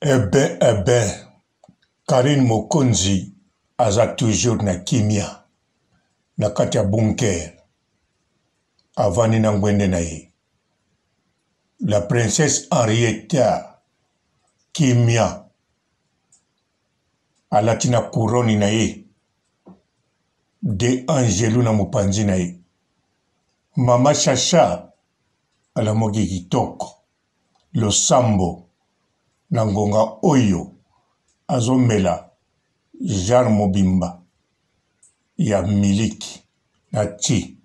Eh ben, eh ben, Carine Mokonzi aza toujours na kimia na kati ya bunker, avandi na ngwende na ye. La princesse Henrietta kimia, alati na couronne na ye, de angelu na mopanzi na ye. Mama Chacha alamuki kitoko. Losambo na ngonga oyo azomela jarre mobimba ya miliki na ti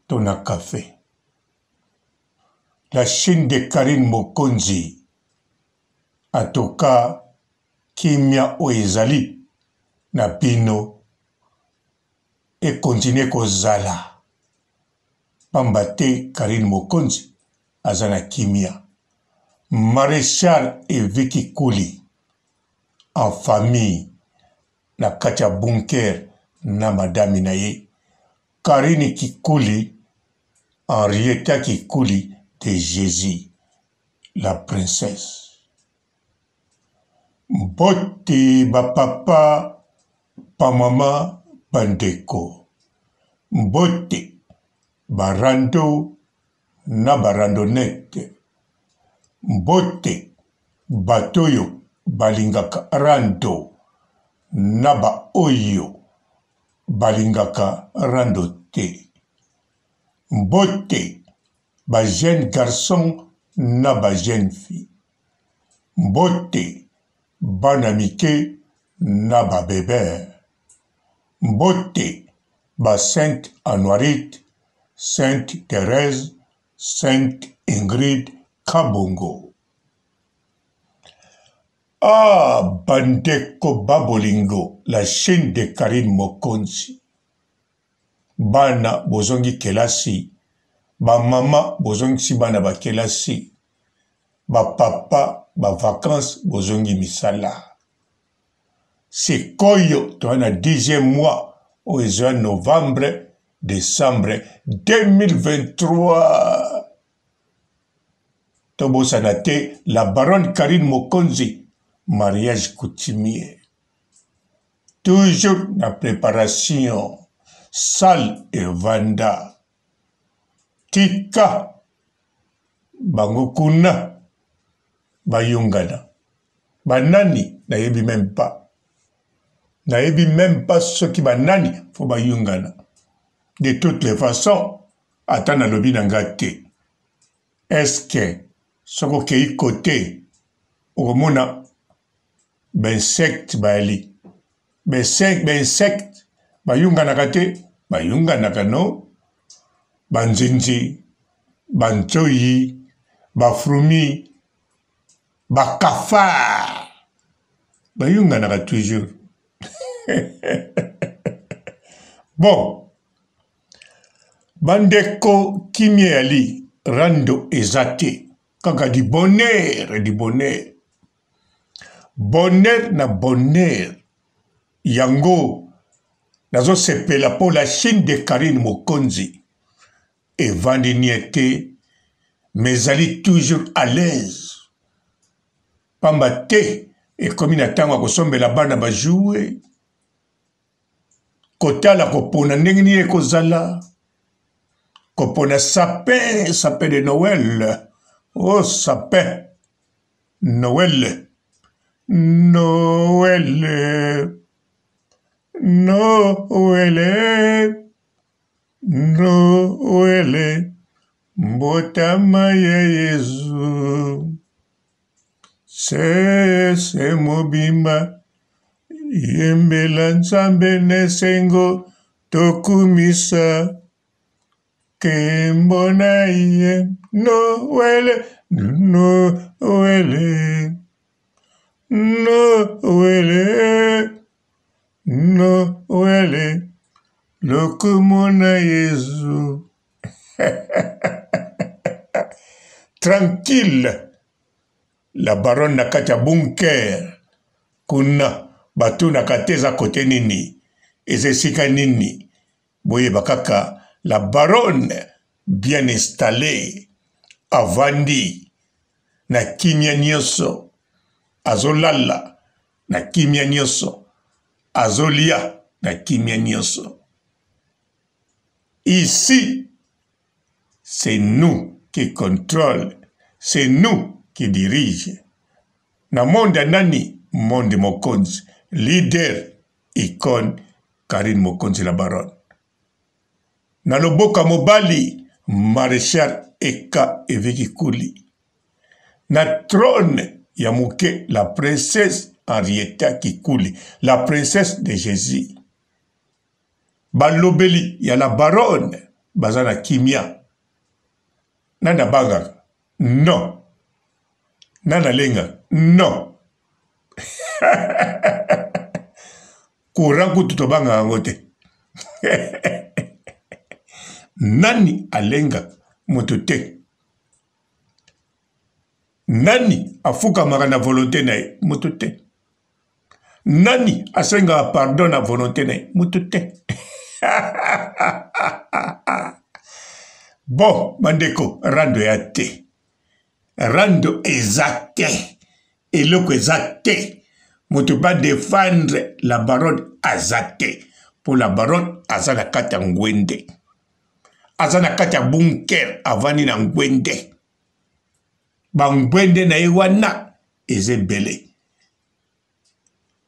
to na cafe. La chaine de Carine Mokonzi en tout cas kimia oyo ezali na bino e continuer kozala pamba te Carine Mokonzi aza na kimia. Marechal Evi Kikuli en famille na kati ya bunker na madame na ye Carine Kikuli, Henrietta Kikuli de Jesus la princesse. Mbote ba papa, ba mama, ba ndeko. Mbote ba rando na ba randonnette. Mbote bato oyo balingaka rando na ba oyo balingaka rando te. Mbote ba jeunes garçons na ba jeunes filles. Mbote bana mike na ba bebes. Mbote ba Sainte Anuarite, Sainte Therèse, Sainte Ingrid Kabongo. Ah bandeko ba bolingo la chaine de Carine Mokonzi. Bana bozongi kelasi, ba mama bozongisi bana ba kelasi, ba papa ba vacances bozongi misala. Sikoyo toza na dixième mois oyo ezoya novembre decembre 2023. Tobosana te la baronne Carine Mokonzi mariage coutumier toujours na preparation salle evanda tika bango kuna bayungana banani nayebi meme pas nayebi meme pas soki banani fo bayungana de toutes les façons ata nalobi na nga te eske soki okei kote okomona bainsecte bayali bainsecte bayunganaka te bayunganaka no banzinzi banzoyi bafrumi ba cafard bayunganaka toujours bon bandeko kimia yali rando eza te kaka du bonheur du bonheur bonheur na bonheur yango nazosepela mpo la chine de Carine Mokonzi evandi nie te mais ezali toujours à l'aise pamba te ekomi na ntango ya kosombela bana bajoue kotala kopona ndenge nini ekozala kopona sapin sapin de noël oh sapin noël noël noël Noele, mbotama ya Yezu. Sese mobimba, yembela Nzambe n'esengo, tokumisa nkembo na ye. Noele, Noele, Noele. Noele, lokumu na Yezu. Tranquille, la baronne na kati ya bunker kuna batunaka te eza kote nini, eza esika nini. Boyeba kaka la baronne bien installée, avandi na kimia nyonso. Azolala na kimia nyonso, azolia na kimia nyonso. Ici, c'est nous qui contrôle, c'est nous qui dirige. Na monde ya nani? Monde mokonzi, leader, icone, Carine Mokonzi la baronne. Na loboko ya mobali, Marechal Eka Eveki Kuli. Na trone ya moke, la princesse Henrietta Kikuli, la princesse de Jesus. Balobeli ya la baronne baza na kimia. Nani abangaka? Non. Nani alengaka? Non. Courant kutu tobangaka yango te. Nani alengaka? Moto te. Nani afukamaka na volonte na ye? Moto te. Nani asengaka pardon na volonte na ye? Moto te. Bon, bandeko, rando ya te. Rando eza te. Eloko eza te. Moto ba defendre la baronne aza te. Po la baronne aza na kati ya ngwende. Aza na kati ya bunker, avandi na ngwende. Ba ngwende na ye wana eza ebele.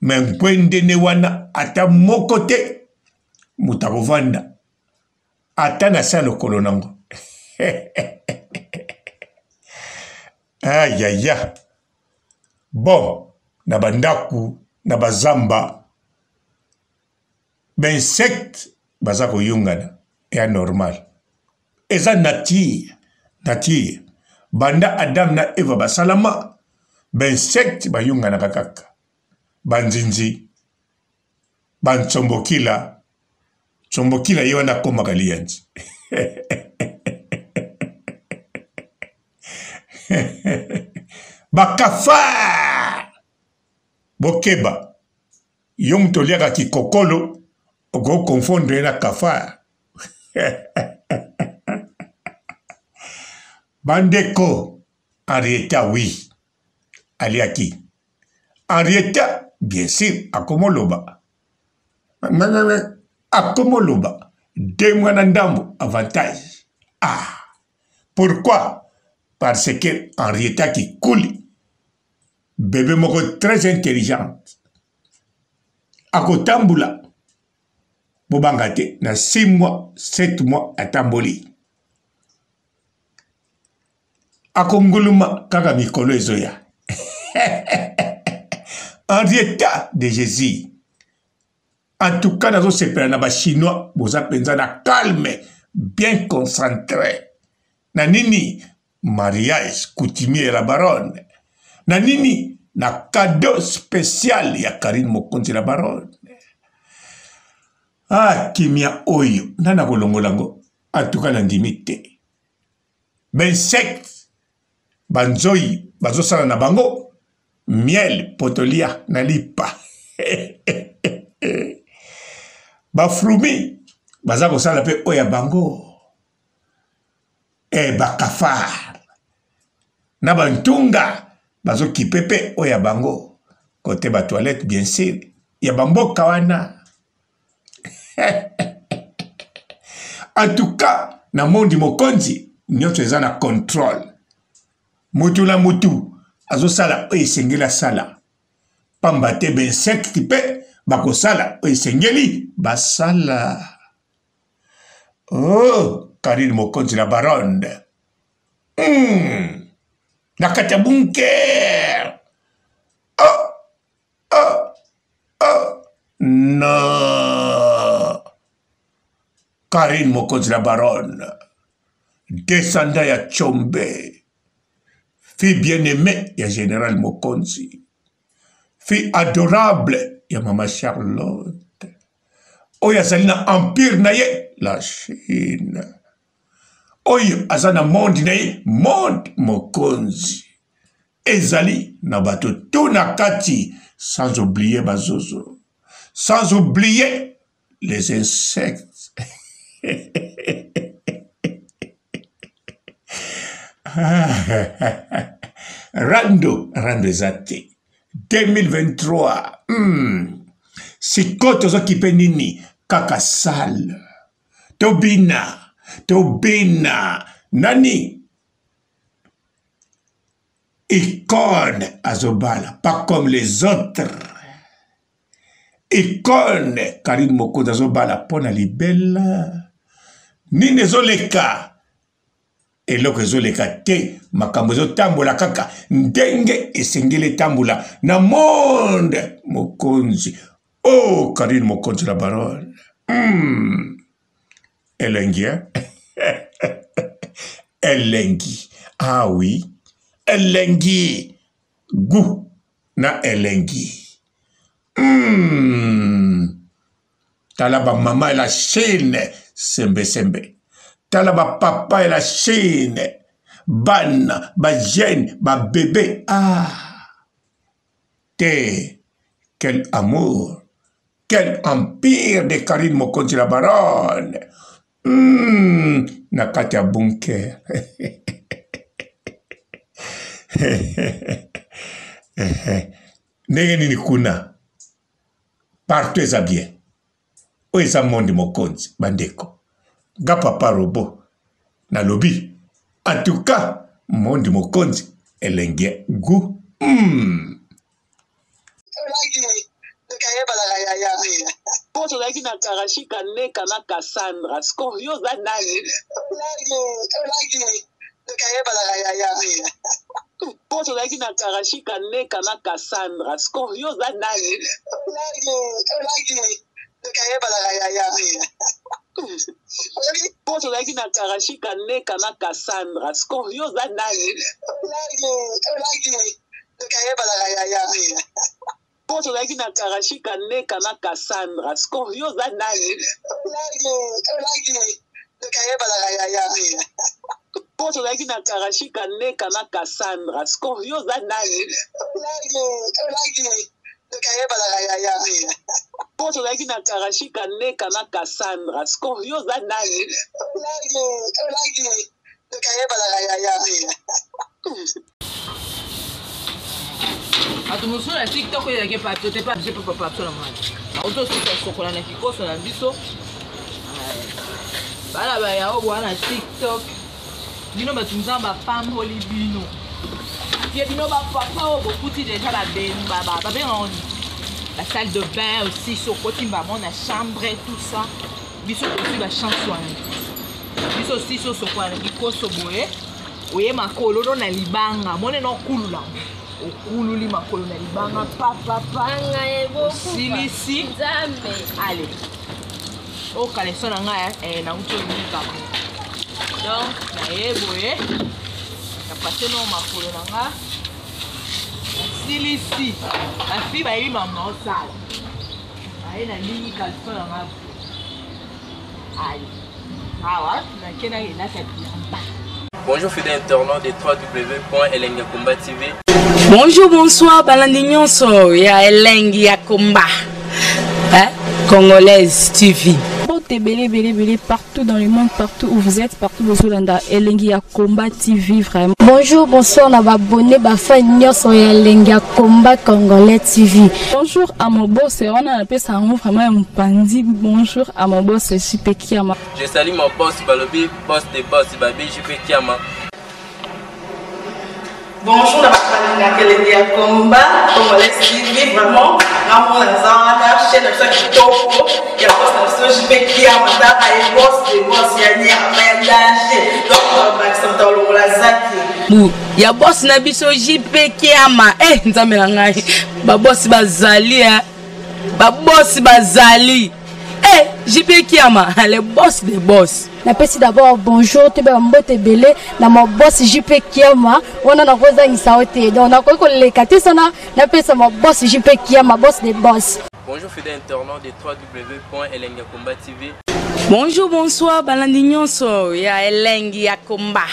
Me ngwende ne wana ata moko te moto akovanda ata na se ya lokolo nango. Ayaya. Bon, na bandako, na bazamba, ba insectes baza koyungana ya normal. Eza nature, nature. Banda Adam na Eva basalama, ba insectes bayunganaka kaka. Ba nzinzi, ba nsombokila, nsombokila ye wana akomaka liyanzi. Ba cafards! Bokeba, yo moto oliaka kikokolo, oko confondre ye na cafard. Bandeko, Henrietta oui, aliaki. Henrietta, bien sûr, akomoloba. Akomoloba. Deux mois na ndambo, avantage. Ah, pourquoi? Parce que Henrietta Kikuli, bebe moko très intelligente, akotambula bobanga te na 6 mois 7 mois atamboli akonguluma kaka mikolo ezoya. Henrietta de Jésus, en tout cas nazosepela na bachinois, boza mpenza na calme, bien concentré na nini mariage coutumier ya la baronne, na nini na cadeau spécial ya Carine Mokonzi la baronne. Ah, kimia oyo nani akolongola yango? En tout cas nandimi te. Ba insectes, ba nzoyi bazosala na bango miel potolia na lipa. Ba frumi baza kosala pe oyo ya bango. Eh, ba cafard na ba ntunga bazokipe pe oyo ya bango kote ba toilette bien sûr ya bamboka wana. En tout cas na mondi mokonzi nyonso eza na contrôle, mutu na mutu azosala oyo esengeli asala, pamba te ba insecte pe bakosala oyo esengeli basala. Oh, Carine Mokonzi la baronne. Na kati ya bunker. Oh, oh, oh. Non. Carine Mokonzi la baronne. Descendant ya Tshombe. Fille bien-aimée ya Général Mokonzi. Fille adorable ya Mama Charlotte. Oyo azali na empire na ye la Chine. Oyo aza na monde na ye monde mokonzi. Ezali na bato tout na kati, sans oublier bazozo, sans oublier les insectes. Rando, rando eza te. 2023 Sikoyo tozokipe nini? Kaka salle. Tobina, tobina. Nani? Icône azobala, pas comme les autres. Icône Karine Mokonzi azobala mpo na libela. Nini ezoleka? Eloko ezoleka te, makambo ezotambola kaka ndenge esengeli etambola na monde. Mokonzi, oh Karine Mokonzi la baronne. Elengi, hein? Elengi. Ah oui, elengi. Goût na elengi. Tala ba mama ya la Chine sembe sembe. Tala ba papa ya la Chine. Bana, ba jeune, ba bebe. Ah. Te. Quel amour. Quel empire de Karine Mokonzi la baronne. Na kati ya bunker. Ndenge nini kuna? Partout eza bien. Oyo eza monde mokonzi bandeko. Nga papa robot nalobi en tout cas monde mokonzi elengi goût. Po tozalaki na Karashika Neka na Cassandra. Sikoyo yo oza nani? Po tozalaki na Karashika Neka na Cassandra. Sikoyo yo oza nani? Po tozalaki na Karashika Neka na Cassandra. Sikoyo yo oza nani? Po tozalaki na Karashika Neka na Cassandra. Sikoyo yo oza nani? Po tozalaki na Karashika Neka na Cassandra. Sikoyo yo oza nani? Po tozalaki na Karashika Neka na Cassandra. Sikoyo yo oza nani? Bato mosusu na tiktok oyo ezalaki epa biso te epa biso epa papa biso na mwana auti osuka sokola na kikoso na biso bana bayao bwa na tiktok bino bato nzambe apamboli bino ye bino bapapa oyo bokuti deja babengaka nini la salle de bain aussi so okoti mbamo na chambre tout ça biso tozwi bachance wana biso sisi osokola na kikoso boye oye makolo no na libanga mone na okulula okululi makolo na libanga papapa osilisi ale oyo kaleso na ngai eh, nauti olukaka donc naye boye napase no makolo na nga nasilisi bafi bayebi mama osala aye nalingi kaleso na nga ale awa nake nakelata bilamba. Bonjour fidèles internautes de www.elengiyakomba TV. Bonjour, bonsoir, balandi nyonso ya Elengi ya Komba. Hein? Congolaise TV. Mbote ebele ebele ebele partout dans le monde, partout où vous êtes, partout bozolanda Elengi ya Combat TV vraiment. Bonjour, bonsoir na ba abonné ba fan nyonso ya Elengi ya Combat Congolais TV. Bonjour à mon boss, wana napesa yango vraiment ya mopanzi. Bonjour à mon boss JP Kiama. Je salue mon boss balobi boss de boss babi JP Kiama. Bonjour na bato balingaka elengi ya combat congolais TV vraiment ngamona naza wana chaîne na biso ya kitoko ya boss na biso JP Kiama tala ye boss de boss ya nyama ya danger donc bakisa moto alongola zaki bu ya boss na biso JP Kiama eh nzambe na ngai ba boss bazali eh ba boss bazali eh JP Kiama le boss de boss. Napesi d'abord bonjour toyeba mbote ebele na ma boss JP Kiama wana nakozangisa yo te donc nakoki koleka te sana napesa ma boss JP Kiama boss de boss. Bonjour fidèles internautes de www.elengiyakomba TV. Bonjour, bonsoir, balandi nyonso ya Elengi ya Komba.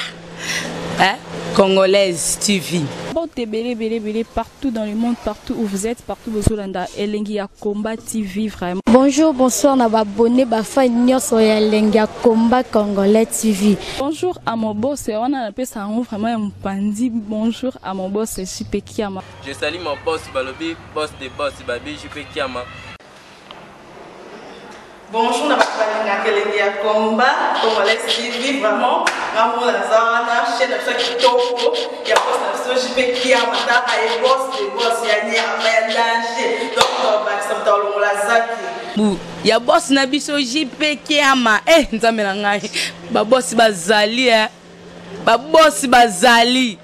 Hein? Congolaise TV. Mbote ebele ebele ebele partout dans le monde, partout où vous êtes, partout bozolanda Elengi ya Combat TV vraiment. Bonjour, bonsoir na ba abonné ba fan nyonso ya Elengi ya Combat Congolais TV. Bonjour à mon boss, wana napesa yango vraiment ya mopanzi. Bonjour à mon boss JP Kiama. Je salue mon boss balobi boss de boss babi JP Kiama. Bonjour na bato balingaka elengi ya combat congolais TV vraiment nga mona naza wana chaîne na biso ya kitoko ya boss na biso JP Kiama taka ye boss de boss ya nyama ya danger donc bakisa moto alongola zaki bu ya boss na biso JP Kiama eh nzambe na ngai ba boss bazali eh ba boss bazali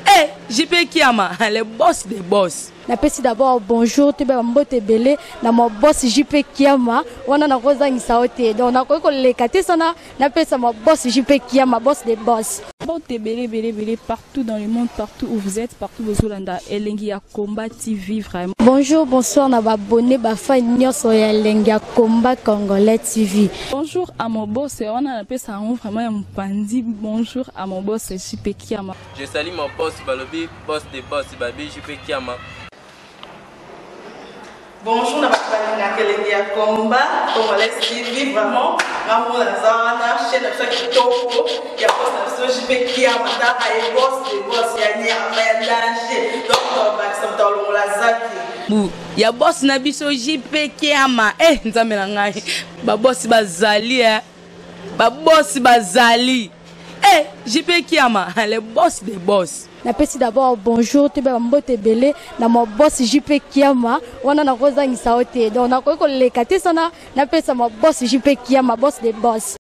eh JP Kiama le boss des boss. Napesi d'abord bonjour toyeba ba mbote ebele na ma boss JP Kiama wana nakozangisa yo te donc nakoki koleka te sana napesa ma boss JP Kiama boss des boss. Mbote ebele ebele ebele partout dans le monde, partout où vous êtes, partout bozolanda Elengi ya Combat TV vraiment. Bonjour, bonsoir na ba abonné ba fan nyonso ya Elengi ya Combat Congolais TV. Bonjour à mon boss wana napesa yango vraiment ya mopanzi. Bonjour à mon boss JP Kiama. Je salue mon boss balobi boss de boss babi JP Kiama. Bonjour na bato balingaka elengi ya combat congolais TV vraiment nga mona naza wana chaîne na biso ya kitoko ya boss na biso JP Kiama taka ye boss de boss ya nyama ya danger donc bakisa moto alongola zaki bu ya boss na biso JP Kiama eh nzambe na ngai ba boss bazali eh ba boss bazali eh JP Kiama le boss des boss. Napesi d'abord bonjour toyeba ba mbote ebele na ma boss JP Kiama wana nakozangisa yo te donc nakoki koleka te sana napesa ma boss JP Kiama boss des boss.